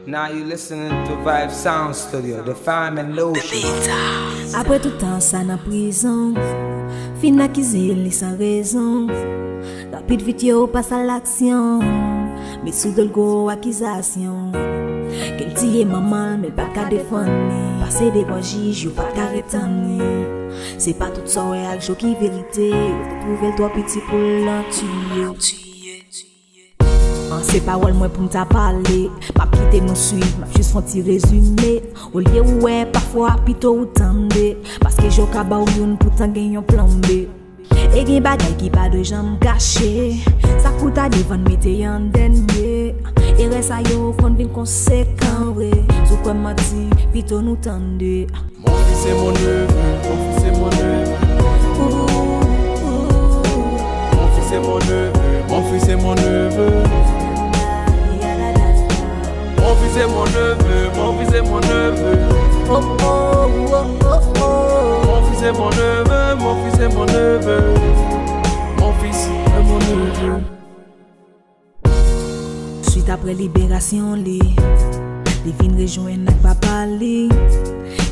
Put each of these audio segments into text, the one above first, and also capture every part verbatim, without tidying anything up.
Now you listening to Vibe Sound Studio, the fine and lotion. Apre tout tan sa nan prizon, fin akize li san rezon. Rapid vit yo pas a laksyon, met sou do l gwo akizasyon. Ke l tiye manman l, men l pa ka defann li. Pase devan jij, yo pa ka retann li. Se pa tout sa w wè ak je w ki verite. Yo te twouve l twò piti pou l nan tiye. An, se pawòl mwen pou m ta pale. M ap kite nou swiv, m ap jis fè yon ti rezime. Olye ou wè, pafwa pito ou tande. Paske je w ka ba w youn, poutan gen yon plan B. E gen bagay ki pa dwe janm kache. Sa k pou ta devan n mete an dènye. Erè sa yo konn vin konsekan vre. Si w kwè m manti, pito nou tande. Mon fils est mon neveu, mon fils est mon neveu. Mon fils est mon neveu, mon fils est mon neveu. Mon fils est mon neveu, mon fils est mon neveu. Oh, oh, oh, oh, oh. Mon fils est mon neveu, mon fils est mon neveu. Mon fils est mon neveu. Swit apre liberasyon li, li vin rejwenn ak papa li.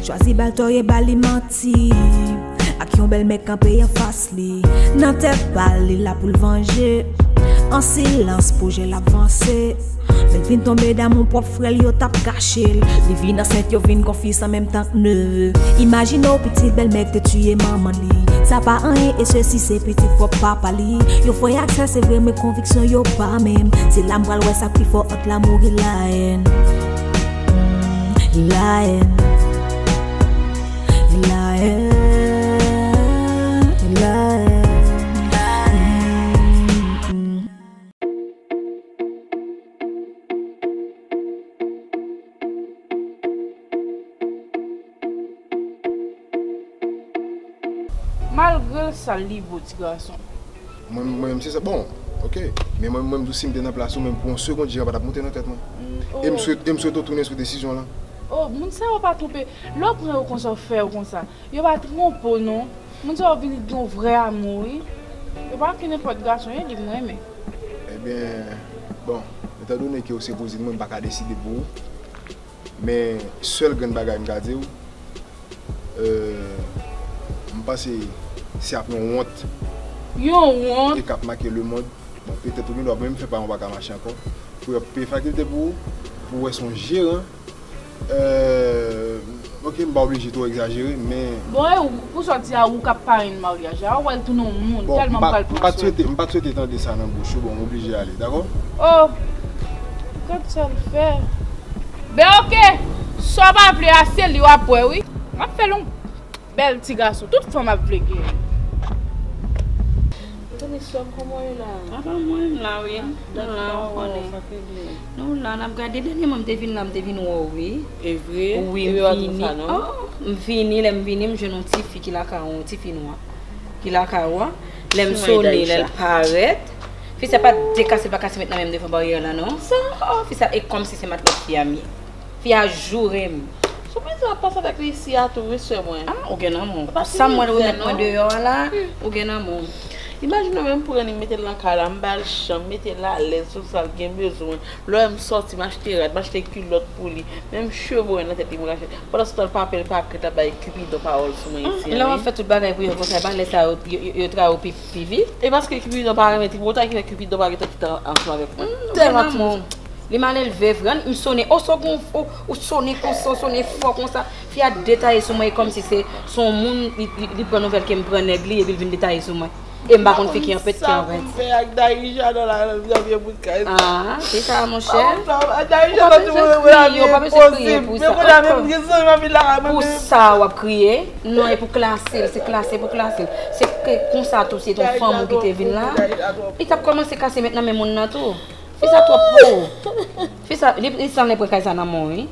Chwazi ba l tò e ba li manti. Ak yon bèlmè kanpe anfas li. Nan tèt pa l, li la pou l vanje. An silans, pwojè l ap vanse. Men l vin tonbe damou pwòp frè l, yo t ap kache l. Li vin ansent, yo vin konfis an menm tan k neve. Imajine w pitit bèlmè k te tiye manman li. Sa pa anyen, e sesi se pitit pwòp papa li. Yo fè y ak sa, se vre, men konviksyon yo pa menm. Se la m pral wè sa k pi fò ant lamour e la haine. Mm, la haine. La haine. La haine. Mm, mm. Malgre l sal, li bo, ti gason. Mwen, mwen menm se sa. Bon, ok. Men mwen, mwen menm tou, si m te nan plas ou menm pou yon segond, Jera pa t ap monte nan tèt mwen. E m swete, e m swete w tounen sou desizyon lan. Oh, moun sa yo pa twonpe. Lè w pran yo konsa, w fè yo konsa. Yo pa twonpe w non. Moun sa yo vin gen yon vrè amou, wi. Yo pa ke nenpòt gason, e li m renmen. Ebyen, bon, etandone ke w se kouzin mwen, m pa ka deside pou ou. Men sèl grenn bagay m ka di w, euh, m panse se ap yon wont. Yon wont? E k ap make lemonn. Bon, petèt ou gen dwa menm fè pa yon pa ka mache ankò. Pou yo peye fakilte pou ou, pou w wè se yon jeran. Euh, ok, m pa oblije twò egzajere, men. Bon, e ou, pou sa w di a, ou k ap parenn maryaj la, ou wè l tounen yon moun, tèlman m pral pran swen. Bon, m pa t swete, m pa t swete tande sa nan bouch ou, bon, m oblije ale, dakò? Oh! Gad sa l fè. Ben ok, sa w pa vle a, se li w ap wè wi. M ap fè l yon bèl ti gason, tout fanm ap vle gen. Tande sè m, kòman w ye la? Apa mwen, m la wi. Nou la, ou konnen. Nou la, n ap gade. Dènyèman m te vin la, m te vin wè w wi. E vre? Wi, m vini. Oh, m vini, lè m vini, m jwenn yon ti fi ki lakay ou, yon ti fi nwa. Ki lakay ou a. Lè m sone, lè l parèt. Fi sa pa dekase, pa kase met nan men m devan baryè la non. Sa, oh, fi sa e kòmsi se matlòt fi a m ye. Fi a joure m. Sou mwen sa ap pase avèk li isi a tou wi sè mwen. Ah, ou gen lanmou. Sa m wè l remèt mwen deyò a la, ou gen lanmou. Imajine w menm pran li mete l nan kay la, m ba l chanm, mete l alèz, tout sa l gen bezwen. Lè w wè m sòti, m achte rad, m achte kilòt pou li. Menm cheve w wè nan tèt li m rache. Pandan se tan l pa pè, l pa krent, l ap bay Cupidon pawòl sou mwen isi a wi. Lè w ap fè tout bagay pou yo konsa, e pa lè sa yo, yo, yo, yo trayi w pi, pi vit. E paske Cupidon pa renmen tripotay ki fè Cupidon pa gentan kite ansanm avèk mwen. Tèlman ti. Li malelve vre, m sone, o, se w gen, o, ou sone konsa, ou sone fò konsa. Fi a detaye sou mwen, e kòmsi se, se yon moun, li, li, li pran nouvèl ke m pran nèg li, epi l vin detaye sou mwen. E m pa konn fi ki anpèt ki anpèt. Sa pou m fè ak Daïja nan la, nan janvye bout kay sa. Ah, se sa, monchè. Daïja nan ti moun mwen la, li enposib. Men kounye a menm gen zanmi anpil lakay mwen. Pou sa w ap kriye? Non, e pou klase l, se klase pou klase l. Se ke konsa tou, se yon fanm ou ki te vin la. Li t ap kòmanse kase met nan men moun nan tou. Fi sa twòp pou ou. Fi sa, li, li sanble pran kay sa nan men w wi.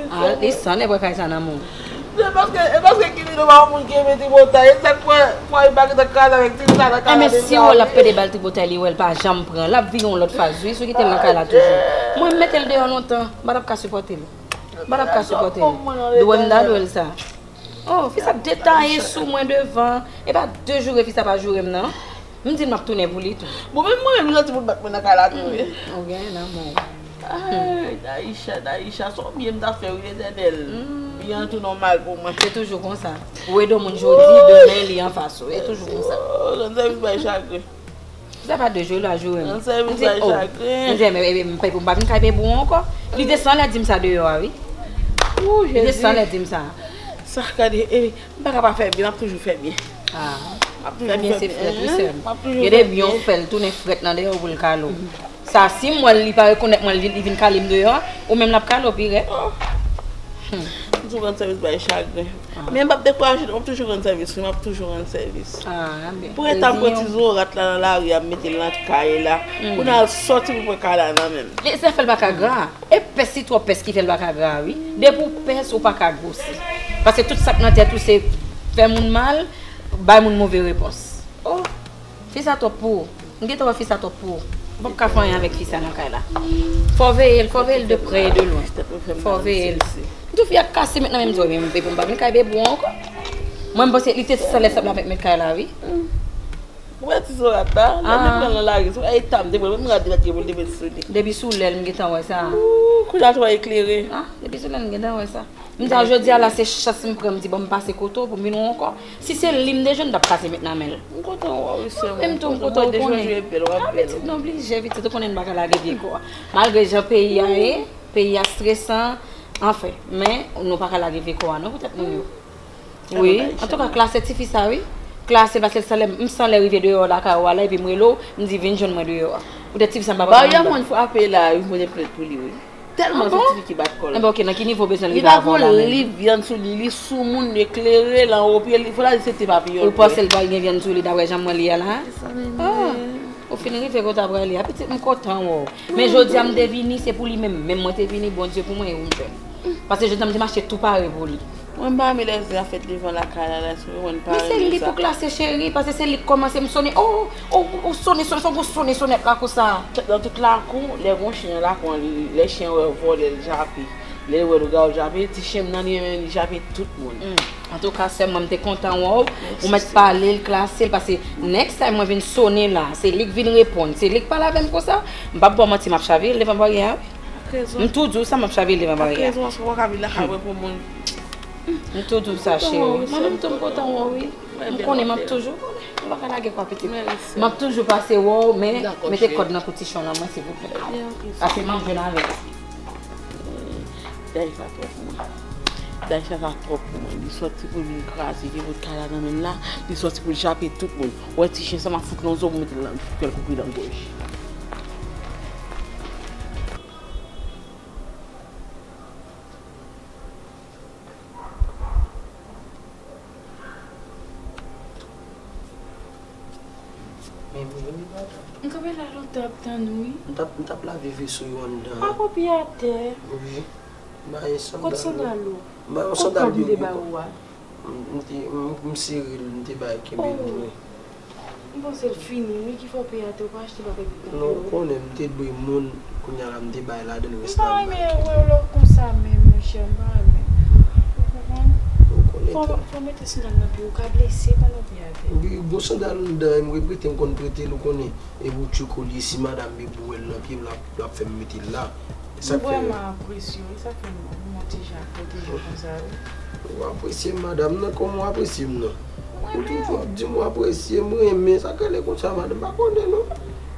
Ah, li sanble pran kay sa nan men w. E paske, e paske Cupidon pa yon moun ki renmen tripotay, e sa k fè, fè li pa gentan kraze avèk ti fi sa nan kay la depi avril. Enben si wè l ap pede ba l tripotay, li wè l pa janm pran, l ap vire yon lòt faz wi, si w kite l nan kay la toujou. Mwen m mete l deyò lontan, m pa t ap ka sipòte l. M pa t ap ka sipòte l. Dwe m ta dwe l sa. Oh, fi sa detaye sou mwen devan. E pa de joure fi sa pa joure m nan. M di l m ap tounen pou li tou. Bon, menm mwen menm, m santi pou l bat mwen nan kay la tou wi. Ou gen lanmou. Ay, Daïcha, Daïcha, se yon byen m ta fè wi, Letènèl. Byen an tou nòmal pou mwen. Se toujou konsa. Ou ede yon moun jodi, demen li anfas ou. E toujou konsa. Oh, rann sèvis bay chagren. Sa pa de jwe la jwe. Rann sèvis bay chagren. M di, men, men, men, m pa vin kay bebe ankò. Li te san lè di m sa deyò a, wi. Ou, Jezi. Li te san lè di m sa. Sa, gade, e, m pa ka pa fè byen, m ap toujou fè byen. Ah. M ap toujou fè byen, se frèt, wi, sè m. M ap toujou fè byen. Gen de byen w fè l tounen frèt nan deyò pou l kale w. Sa, si m wè l, li pa rekonèt mwen, li, li vin kale m deyò a, ou menm l ap kale w pi rèd. Oh. M toujou rann sèvis bay chagren. Ah. Men m p ap dekouraje, non, m ap toujou rann sèvis, wi, m ap toujou rann sèvis. Ah, byen. Pou etan m pran ti zorat la nan lari a, m mete l nan kay la. Pou n al sòti pou pran kay la nan men m. E sa fè l pa ka gra. E pès, se twòp pès ki fè l pa ka gra, wi. Depi w pès, ou pa ka gwosi. Paske tout sa k nan tèt ou, se fè moun mal, bay moun move repons. Oh, fi sa twòp pou ou. M gentan wè fi sa twòp pou ou. Ou p ap ka fè anyen avèk fi sa nan kay la. Fò w veye l, fò w veye l de prè e de lwen. Fò w veye l. M tou fi a kase mentnan, men m di w, men m pa vin kay bebe ankò. Mwen, m panse li te san lè sab la avèk mèt kay la, wi. Ou wè ti zorat la, lè m te pran l nan lari, se pa eta m te pran, menm rad li pa t gen pou l te met sou li. Depi sou lè l, m gentan wè sa. Ooh, kounye a tou eklere. Ah, depi sou lè l, m gentan wè sa. M di a jodi a la, se chans m pran, m di bon, m pase kote w pou m vin wè w ankò. Si se li m te jwenn, m t ap kase met nan men l. M kontan wè w wi, sè m. Menm tou, m kontan w konnen. Ah, pitit, nou oblije, pitit, ou konnen n pa ka lage vye kò a. Malgre jan peyi a ye, peyi a stresan, anfen, men nou pa ka lage vye kò a non pou tèt moun yo. Wi, antouka, klase tifi sa, wi. Klase, paske l san lè, m san lè rive deyò lakay ou a la, epi m rele w, m di vin jwenn mwen deyò a. Poutèt tifi sa, m pa konn anyen. Baryè mwen frape la, wi, mwen te plent pou li, wi. Tèlman se tifi ki bat kò l. Enben, ok, nan ki nivo w bezwen l rive avè w la menm? Li pa gon liv vyann sou li, li sou moun, li eklere, l anwo pye, li, fò l al sete papiyon l. Ou panse l pral gen vyann sou li, daprè jan m wè li a la? Ah, ou fin rive kote w prale a, pitit, m kontan wè w. Men jodi a m te vini, se pou li menm. Menm mwen te vini, Bondye pou mwen, e ou m jwenn. Paske jodi a m te mache tou pare pou li. Mwen m pa renmen lè zen ap fèt devan lakay la, la, si mwen m pa renmen sa. Men se li pou klase, cheri, paske se li k kòmanse m sone. Oh, oh, ou sone, sone, sone, ou sone sonèt la konsa. Nan tout lakou, lè gon chen nan lakou an, lè chen an wè vòlè, l jape. Lè l wè lougawou, l jape. Ti chen m nan, li renmen, li jape tout moun. Antouka, sè m, mwen m te kontan wè w. Ou mèt pale l, klase l, paske next time mwen vin sone la, se li k vin reponn, se li k pale avè m konsa. M p ap ba w manti, m ap chavire l devan baryè a, wi. M tou di w sa, m ap chavire l devan baryè a. Ak rezon, paske w pa ka vin lakay mwen pou moun. M tou di w sa, cheri. Mwen menm tou, m kontan wè w, wi. M konnen m ap toujou konnen. M pa ka lage kwa, pitit. M ap toujou pase wè w, men mete kòd nan kou tichon nan mwen, silvouplè. Paske m ap jwenn avè l. Daïcha twòp pou mwen. Daïcha sa twòp pou mwen. Li sòti pou l vin kraze vye bout kay la nan men l la. Li sòti pou l jape tout moun. Wè ti chen sa, m ap fout nan zo pou mete l nan, fè l kouri nan gòj. Men vre wi, madanm. M kanpe la lontan ap tann ou wi. M t ap, m t ap lave veso yo anndan an. Apa w pye atè? Wi. M ba yon sandal. Kot sandal ou? M ba yon sandal yo. Kot kòb m te ba ou a? M, m te, m, m sere l, m te bay kenbe l vre. M panse l fini wi, ki fè w peye atè, ou pa achte bagay pou kanpe yo. Non, ou konnen, m te dwe moun, kounye a la m te bay ladan l, rès la m bay kenbe. M pa renmen wè w lè w konsa menm, monchè, m pa renmen. Ou konprann? Ou konnen tou. Fò, fò w mete sandal nan pye w, ou ka blese pandan w peye atè. Wi, gon sandal anndan, m reprete, m konn prete l, ou konnen. E boutchouko li, si madanm bebe wè l nan pye m, l ap, l ap fè m mete l la. Sa k fè. M vrèman apresye w, sa fè m, m yon ti jan pwoteje w konsa wi. Ou apresye m, madanm, nan kòman w apresye m nan? Ou toujou ap di m w apresye m, renmen, sa k rele konsa, madanm, m pa konnen non.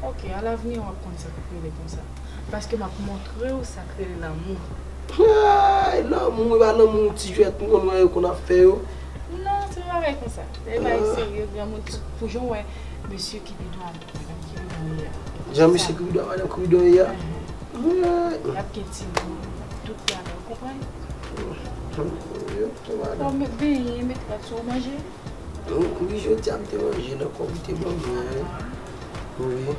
Ok, alavni w ap konn sa k ap rele konsa. Paske m ap montre w sa k rele lanmou. Ay, lanmou, e pa lanmou ti jwèt m konn wè yo konn ap fè yo. Non, se pa bagay konsa. Se bagay serye, granmoun, pou jan w wè mesye Kipidon ak madanm Kipidon ye a. Jan mesye Kipidon ak madanm Kipidon ye a? Wi. L ap gen timoun, tout bagay, ou konprann? Fò w met benyen, met rad sou ou manje? Wi, jodi a m te manje nan kòb ou te ban mwen. Wi.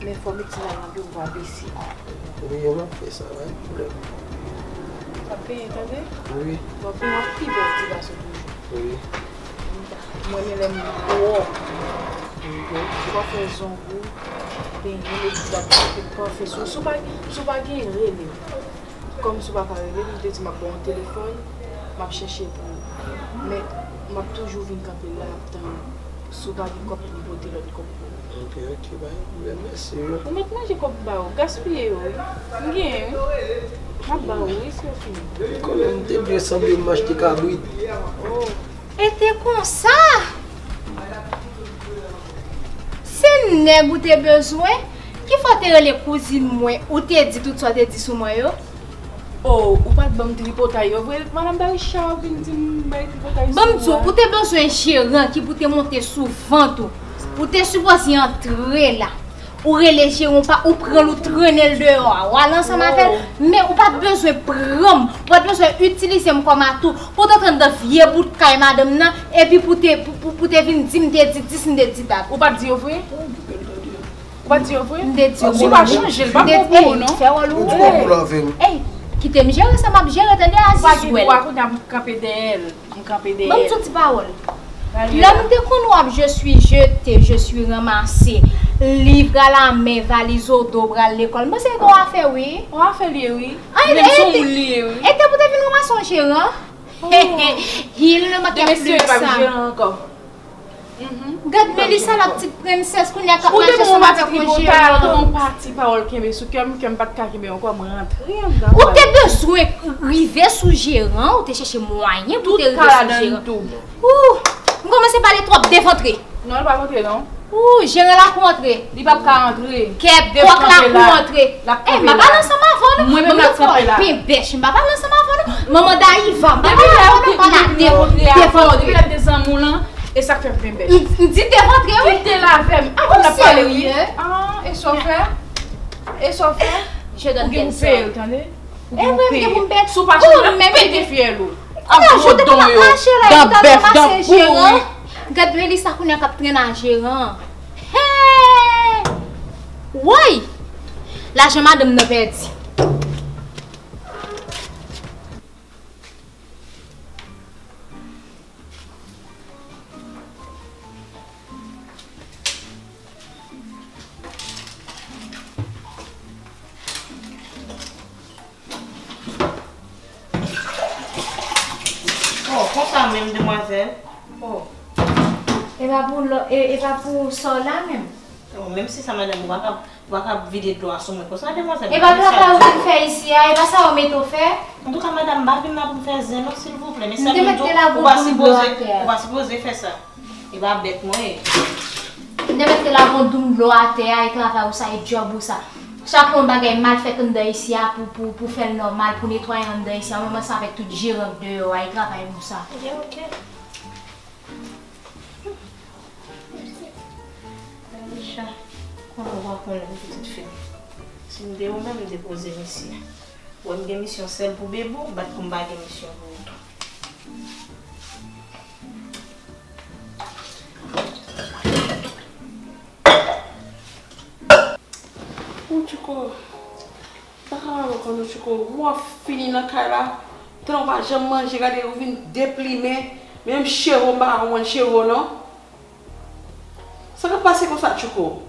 Men fò w met ti lay nan pye w, ou va blese. Wi, m ap fè sa, pa gen pwoblèm. W ap benyen, tande? Wi. W ap vin yon pi bèl ti gason toujou. Wi. Mwen renmen lè moun pwòp. Pafè zong ou, benyen, mete ti bab pafè sou ou. Si w pa, si w pa gen, rele m. Kòm si w pa ka rele m, m te di m ap ba w yon telefòn, m ap chèche pou ou. Men, m ap toujou vin kanpe la, ap tann ou. Si w pa gen kòb pou m pote lòt kòb pou ou. Ok, ok, pa gen pwoblèm, mèsi, wi. Ou mèt manje kòb m ba ou, gaspiye yo, wi. M genyen, wi. M ap ba ou, wi, si yo fini. Kanmenm, m te byen sanble m achte kabrit. Oh. E te konsa! Se nèg ou te bezwen? Ki fè w te rele kouzin mwen, ou te di tout sa w te di sou mwen yo? Oh, ou pa t ban m tripotay yo vre? Madanm Daisha, ou vin di m bay tripotay sou ou a? Ban m di w, ou te bezwen jeran ki pou te monte sou vant ou. Ou te sipoze antre la. Ou rele jeran, ou pa, ou pran l, ou trennen l deyò a. Ou al ansanm avè l, men ou pa t bezwen pran m, ou pa t bezwen itilize m kòm atou pou w t antre anndan vye bout kay madanm nan, epi pou te, pou, pou, pou te vin di m te di dis, m te di dat. Ou pa t di yo vre? Ou pa t di yo vre? M te di yo. Ou pa chanje, l pa bon pou ou, non. Fè wòl ou. Ou twò pou l avè m. Ey, kite m jere sa m ap jere, tande, Aziz wè l. Ou pa gen dwa, kounye a m kanpe dèyè l. M kanpe dèyè l. Ban m di yon ti pawòl. Lè m te konn w ap je suis jeté, je suis ramassé, liv a la men, valiz o do, pral lekòl, m panse se yon afè, wi. Yon afè l ye, wi. Menm si yon moun li ye, wi. E te pou te vin ranmase yon jeran? Il ne manquait plus que ça. Demen si yo pa gen jeran ankò. Gad Melissa, la petite princesse, kounye a k ap mache ansanm avèk yon jeran. Ou te ban m yon pati tripotay, ou te ban m yon pati pawòl kenbe sou kè m, ke m pa t ka kenbe ankò, m rantre anndan. Ou te bezwen rive sou jeran, ou te chèche mwayen pou te rive sou jeran. Tout ka ladan l tou. Ooh, m kòmanse pale twòp, devantre. Non, l pa vantre non. Ooh, jeran la pou antre. Li p ap ka antre. Kèt kòk la pou antre. L ap kanpe la. Ey, m pa pale ansanm avè w non. Mwen menm l ap kanpe la. Pen bèch, m pa pale ansanm avè w non. Manman Dayiva, m pa pale avè w non, pa la devantre. Depi l ap de zanmi w lan, e sa k fè m pen bèch. M, m di devantre, wi. Kite l avè m. Avan n ap pale, wi. Ah, e sa w fè? E sa w fè? Ou gen pou peye l, tande? Ou gen pou peye. Si w pa chanje, n ap pete fyèl ou. Ap gwo don yo. Dan bèf, dan pouri. Gad Melissa kounye a k ap trennen a jeran. Hey! Woy! Lajan madanm nan pèdi. Oh, konsa menm, demwazèl. Oh. E pa pou lò, e, e pa pou sa w la menm. Oh, menm si sa, madanm, ou pa ka, ou pa ka vide dlo a sou mwen konsa, demwazèl. E pa travay ou vin fè isi a, e pa sa yo mete w fè? Antouka, madanm, m pa vin la pou m fè zen non, silvouplè. Men sa m di w, ou pa sipoze, ou pa sipoze fè sa. E pa bèt mwen ye. M te mèt te lave yon doum dlo atè a, e travay ou sa, e djòb ou sa. Chak lè yon bagay mal fèt anndan isi a, pou, pou, pou fè l nòmal, pou netwaye anndan isi a, mwen menm sa avèk tout jeran k deyò a, e travay nou sa. Ok, ok. Aisha, konnen w pa konnen pitit fi m. Si m te ou menm, m te poze m isi. Wè m gen misyon sèl pou Bebou, bat pou m pa gen misyon pou ou tou. Ou Tchouko, pa ka wè m ankò non Tchouko, ou ap fini nan kay la, tan ou pa janm manje, gade ou vin deplimen, menm cheve w m pa ka konprann cheve w non. Sa k ap pase konsa, Tchouko?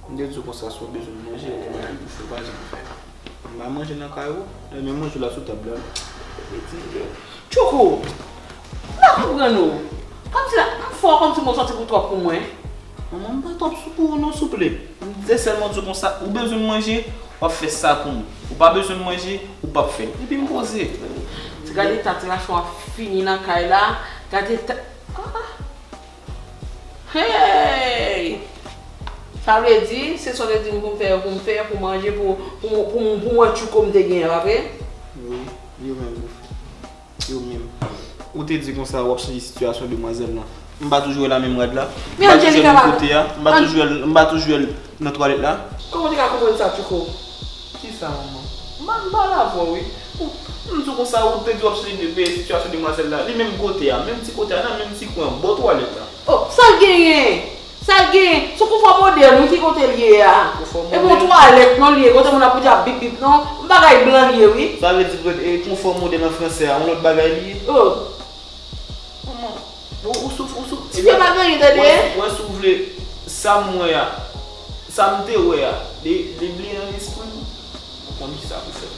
M te di w konsa, si w bezwen manje, ou gen manje pou fè, ou pa janm fè. M pa manje nan kay ou, men manje w la sou tab la. Tchouko, m pa konprann ou. Kòmsi la, m fè w kòmsi m sòti pou twòp pou mwen. Manman, m pa twòp sou pou ou non, souple. M te sèlman di w konsa, ou bezwen manje, w ap fè sa pou mwen. Ou pa bezwen manje, ou p ap fè. Epi m poze. Ti gade eta ti gason ap fini nan kay la. Gade eta, ah, ah. Hey! Sa vle di, se sa w te di m pou m fè yo, pou m fè, pou manje, pou, pou, pou, pou mwen Tchouko m te genyen, pa vre? Wi, yo menm pou fè. Yo menm. Ou te di konsa w ap chanje sitiyasyon demwazèl lan. M pa toujou wè l a menm rad la. M pa toujou wè l menm kote a. M pa toujou wè l, m pa toujou wè l nan twalèt la. Kòman w te ka konprann sa, Tchouko? Kisa, manman? M pa, m pa la vwa, wi. Ou, m di w konsa, ou te di w ap chanje de, de sitiyasyon demwazèl la. Li menm kote a, menm ti kote a, nan menm ti kwen an, bò twalèt la. Oh, sa l genyen? Sa l genyen? Se konfò modèl, wi, ki kote l ye a. Konfò modèl. E bon twalèt non l ye, kote moun ap pote ap bip bip non. Yon bagay blan l ye, wi. Sa vle di, e, konfò modèl an fransè a, yon lòt bagay li ye. Oh. Manman, ou, ou souf, ou souf. Ti fè pa gen anyen, tande. Wè, wè, si w vle, sa m wè a, sa m te wè a, li, li bliye nan lespri m. Ou konn kisa pou fè.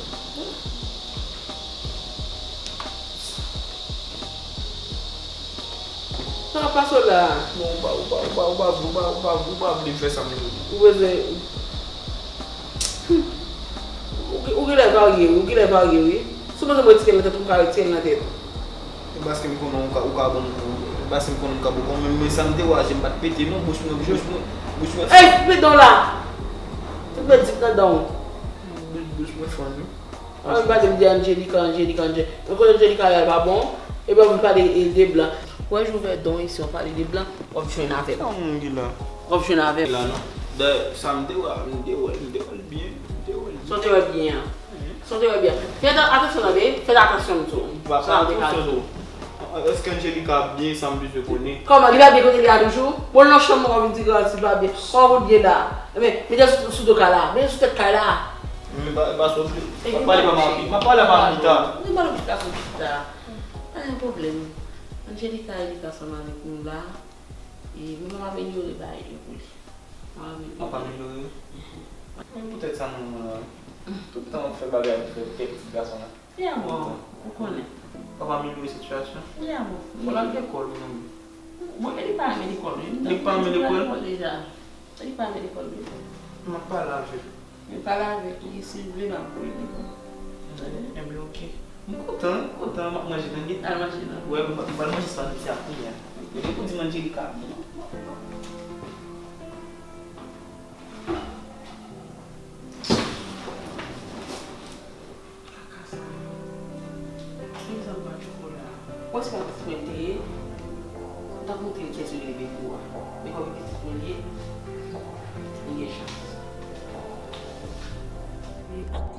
Sa pa sou la. Non, ou pa, ou pa, ou pa, ou pa, ou pa, ou pa, ou pa, ou pa vle fè sa m vle. Ou bezwen. Hmm. Ou, ou genlè varye, wi, ou genlè varye, wi. Si w bezwen mwen retire l nan tèt ou, m ka retire l nan tèt ou. E paske m konnen ou ka, ou ka bon kou. E paske m konnen m ka bon kou. Men, men sa m te wè a, je m pa t pete, non, bouch mwen, bouch mwen, bouch mwen. Ey, met dan w la! Ou met dip nan dan w. Bouch, bouch mwen fann, wi. Ah, m pa di m di Angelica, Angelica, Angelica. Mwen konnen Angelica, li pa bon. Epi w vin pale, e, de blan. Wè, Jouvè Don isi, w pale de blan, w ap jwenn avè l. Sa moun ki la? W ap jwenn avè l. La, non. Dayè, sa m te wè, m te wè, m te wè l byen, m te wè l byen. Sa w te wè byen an? Mhm. Sa w te wè byen an? Fè atansyon tande, fè atansyon m di w. Sa w te ka di. Èske Angelica ap byen, sa m bezwen konnen. Kòman, li pa byen kote li a toujou? Bon, nan chanm mwen, w ap vin di granti li pa byen. Kòman pou l byen la? Ebyen, mete l sou, sou do kay la. Mete l sou tèt kay la. Men pa, pa sou pli. M ap pale pa Mami. M ap pale a Mami ta. Mwen pa lòt pita sou pita. Pa gen pwoblèm. Angelica, Angelica ansanm avèk nou la. E mwen, m ap amelyore bagay yo pou li. M ap amelyore. M ap amelyore? Mhm. Men poutèt sa, non, mwen, tout tan w ap fè bagay pou fè kèk ti gason la. Wi, amò, ou konnen. W ap amelyore sitiyasyon? Wi, amò. Fò l al lekòl, wi, non. Bon, e li pa renmen lekòl, wi. Li pa renmen lekòl? Li pa renmen lekòl deja. Li pa renmen lekòl, wi. M ap pale avè l. Li pale avè l, wi, si l vle, m ap voye l lekòl. Tande? Ebyen, oke. M kontan, m kontan, m ap manje, tande? Al manje, non. Wè, m, m pral manje spaghetti a kounye a. Ebyen, pou di m Angelica, non. Kaka sa. Ki sa m pral jwe la? Wè se pa pitit mwen l te ye? M t ap montre l kiyès yo rele Beko a. Men kòm pitit mwen l ye, li gen chans.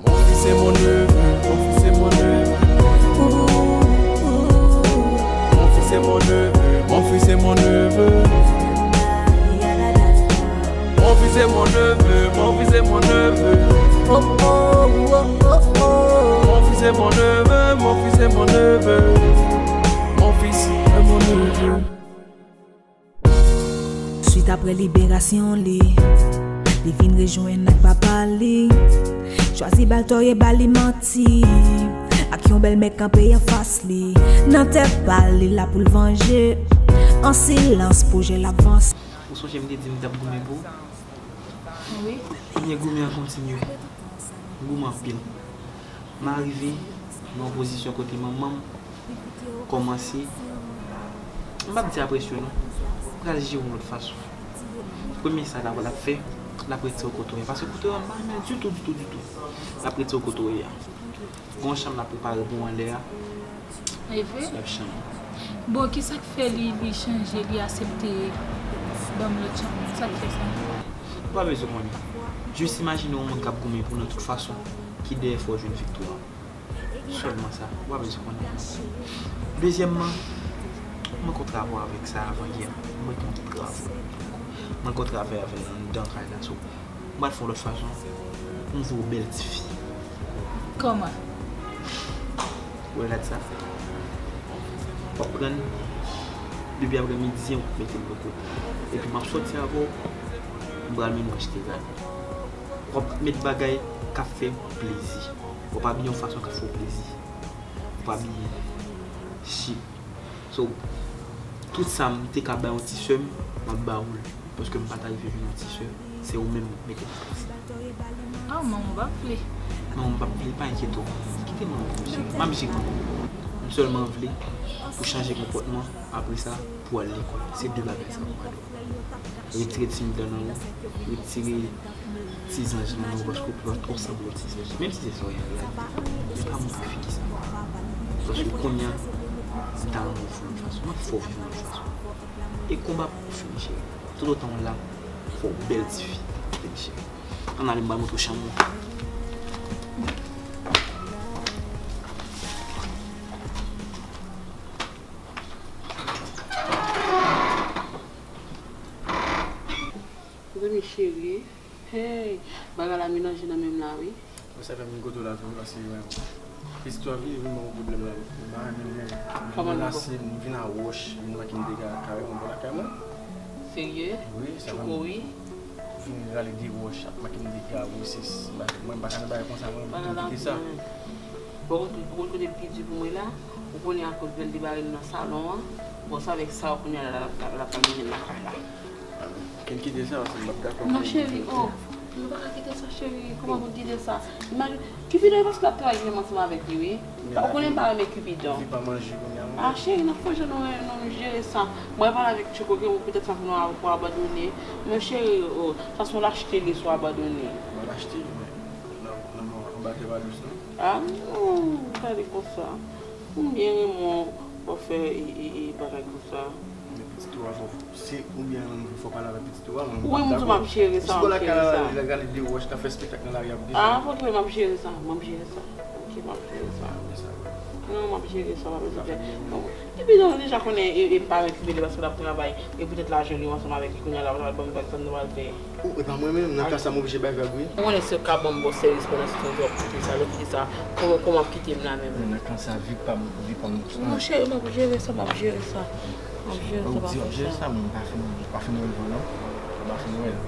Mon fils est mon neveu, mon fils est mon neveu. Mon fils est mon neveu, mon fils est mon neveu. Mon fils est mon neveu, mon fils est mon neveu. Oh, oh, oh, oh, oh. Mon fils est mon neveu, mon fils est mon neveu. Mon fils est mon neveu. Swit apre liberasyon li, li vin rejwenn ak papa li. Chwazi ba l tòyè, ba li manti. Ak yon bèlmè kanpe anfas li. Nan tèt pa l, li la pou l vanje. An silans, pwojè l ap vanse. Ou sonje m te di m t ap goumen pou ou? Wi. Ebyen, goumen an kontinye. Goumen anpil. M arive nan yon pozisyon kote manman m kòmanse, m p ap di apresye w non, pral jere w yon lòt fason. Premye sa l ap, l ap fè, l ap retire w kote w ye a. Paske kote w ye a, m pa renmen l ditou, ditou, ditou. L ap retire w kote w ye a. Gon chanm l ap prepare pou w anlè a. E vre? L ap chanm. Bon, kisa k fè li, li chanje, li aksepte ban m lòt chanm nan? Sa k fè sa? Ou pa bezwen konnen. Jis imajine yon moun k ap goumen pou w nan tout fason, ki dèyè fè w jwenn viktwa. Sèlman sa, ou pa bezwen konnen. Dezyèmman, mwen kontre avè w avèk sa avan yè. Mwen kontre avè w. Mwen kontre avè, avè l anndan kay la, so, m pral fè yon lòt fason pou m voye w bèl tifi. Kòman? Ou wè gad sa? W ap pran l, depi aprè midi an, w ap mete l bò kote. Epi m ap sòti avè w, m pral mennen w achte gad. W ap met bagay k ap fè w plezi. W ap abiye yon fason k ap fè w plezi. W ap abiye chik. So, tout sa m te ka bay yon ti sè m, m ap ba ou l. Paske m pa t arive jwenn yon ti sè, se ou menm m mete nan plas. Ah, manman w p ap vle. Non, m p ap vle, pa enkyete w. Kite manman w, cheri. M ap jere w. M sèlman vle pou chanje konpòtman, apre sa, pou al lekòl. Se de bagay sa mwen mande w. Retire ti midan nan ou, retire ti zanj nan ou, paske w pa twò sanble yon ti zanj. Menm si se sa w ye a, men pa montre figi sa. Paske kounye a, m ta renmen w viv yon lòt fason. M ap fè w viv yon lòt fason. E konba pou w fini, cheri. Toutotan w la, fò w bèl tifi. Vini, cheri. Ann ale, m pral montre w chanm ou. Zanmi cheri, hey, bagay la melanje nan men m la wi. Mwen sa fè m vin kote w la tou, paske mwen, pitit ou a vin, vin ban mwen pwoblèm la. Mwen pa renmen l menm. Kòman l menase m, vin a wòch, vin make m dega kareman bò lakay mwen. Serye? Wi, sa fè m vin rale de wòch, ap make m dega, gwo sesi. Mwen m pa ka nan bagay konsa, mwen m kite sa. Bon, ou konn kote l pi di pou mwen la? Ou konnen akoz lè l te bare nou nan salon an, Bon, sa avèk sa, kounye a la, la, la, la pral mennen lakay la. Ken kite sa, paske m p ap dakò. Non, cheri, oh, nou pa ka kite sa, cheri. Kòman pou kite sa? Imagine, Cupidon e paske l ap travay menm ansanm avèk li, wi. Ou konnen m pa renmen Cupidon. Li pa manje kounye a. Ah, cheri, n ap fè jan nou, nou jere sa. Mwen pale avèk Tchouko, ke petèt sa fè nou pou abandone. Men cheri, oh, sa se yon lachte li sou abandone. Mwen lachte, men nan, nan, anba tè pa dous, non? Ah, non, pale konsa. M byen renmen w fè e, e, e bagay konsa. Men pitit ou a fò, se ou byen renmen fò pale avèk pitit ou a, mwen Wi, m di m ap jere sa, m ap jere sa. Lè gade de wòch ka fè espektak nan lari ap di Ah, fòk m ap jere sa, m ap jere sa. Ok, m ap jere sa. Non, m ap jere sa, pa bezwen fè. Epi nou deja konnen e, e m pa renmen Cupidon paske l ap travay. E poutèt lajan li ansanm avèk li kounye a la, l ap ban m bag sa m ta pral fè. Ou, e pa mwen menm, nan ka sa m oblije bay vag wi. Ou konnen si yo ka ban m bon sèvis pandan se tan w ap kite sa, lè w kite sa, kòman, kòman w ap kite m la menm? Men nan ka sa, vi pa m, vi pa m. Non, cheri, m ap jere sa, m ap jere sa. M ap jere sa, pa fè sa. M ap jere sa, men m pa fin, m pa fin wè l vre non. M pa fin wè l.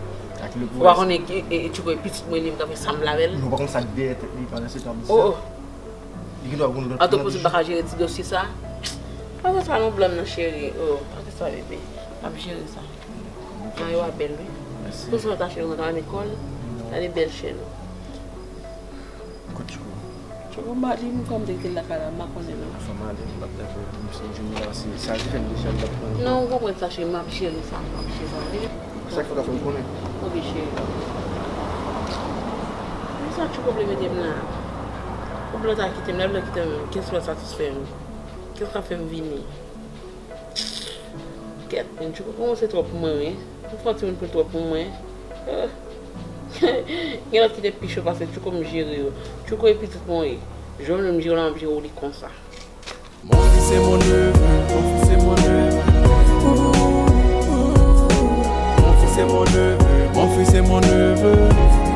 Ak le pwès. Ou pa konnen e, e, e, Tchouko e pitit mwen li, m ka fè sa m vle avè l. Men ou pa konn sa k dèyè tèt li, pandan se tan ap di sa. Oh, oh. Li gen dwa konn lòt. Anto pou m pa ka jere ti dosye sa. Pa fè sa non, blan m nan, cheri. Oh, pa fè sa, bebe. M ap jere sa. Mayo a bèl wi. Mèsi. Pou sa w ta cheri, mwen ta renmen kò l. Gade bèl chèn ou. Kot Tchouko? Tchouko m pa di m kòm te kite l lakay la, m pa konnen non. Fanm ale, m p ap dakò pou misye jwenn la, se sa ki fè m deja m p ap pran. Non, ou konprann sa cheri, m ap jere sa, m ap jere sa, wi. Sa k fè w ta fè m konnen? Oke cheri. Men sa Tchouko vle mete m la. Ou blan ta kite m, lè blan kite m, kiyès ki pral satisfè m? Kiyès k ap fè m vini? Kèt, men Tchouko kòmanse twòp pou mwen wi. Ou fè yon timoun pran twòp pou mwen. Gen lòt ki te pi cho pase Tchouko, m jere yo. Tchouko e pitit mwen ye. Jan w vle m jere w la, m ap jere w li konsa. Mon fils est mon neveu, mon fils est mon neveu. Mon fils est mon neveu, mon fils est mon neveu.